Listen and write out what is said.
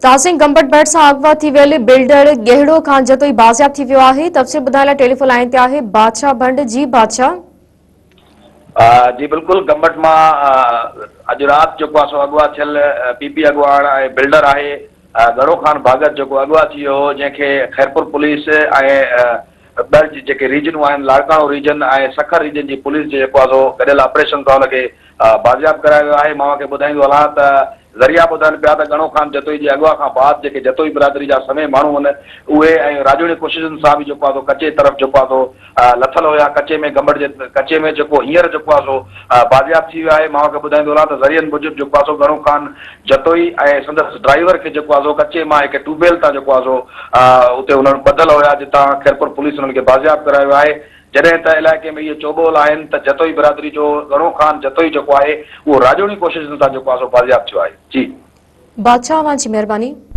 تازين گمبٽ ڀرسان اغوا ٿي ويل بلڊر ڳهڙو خان جتوئي بازياب ٿي ويو آهي، تفصيل ٻڌائڻ لاء ٽيليفون لائين تي آهي بادشاهه ڀنڊ، جي بادشاهه. جي بلڪل گمبٽ مان اڄ رات جيڪو آهي سو اغوا ٿيل پي پي اڳواڻ ۽ بلڊر آهي ڳهڙو خان ڀاڳت جيڪو اغوا ٿي ويو هو جنهن کي خيرپور پوليس ۽ ٻه جيڪي ريجنون آهن لاڙڪاڻو ريجن ۽ سکر ريجن جي پوليس جي جيڪو آهي سو گڏيل آپريشن سان ان کي بازياب ڪرايو ويو آهي. مان اوهان کي ٻڌائيندو هلان ته ذريعا ٻڌائن پيا ته ڳڻو خان جتوئي جي اغوا کان بعد جيڪي جتوئي برادري جا سوين ماڻهو هن اهي ۽ راڄوڻي ڪوششن سان به جيڪو آهي سو ڪچي طرف جيڪو آهي سو لٿل هيا ڪچي ۾ گمبٽ جي ڪچي ۾ جيڪو هينئر جيڪو آهي سو بازياب ٿي ويو آهي. مان اوهان کي ٻڌائيندو هلان ته ذريعن موجب جيڪو آهي سو ڳڻو خان جتوئي ۽ سندس ڊرائيور کي جيڪو آهي سو ڪچي مان هڪ ٽيوب ويل تان جيڪو آهي سو اتي انهن ٻڌل هيا جتان خيرپور پوليس انهن کي بازياب ڪرايو آهي. جڏهن ته علائقي ۾ اهي چوٻول آهن ته جتوئي برادري جو ڳڻو خان جتوئي جيڪو آهي اهو راڄوڻي ڪوششن سان جيڪو آهي سو بازياب ٿيو آهي. جي. بادشاهه اوهان جي مهرباني.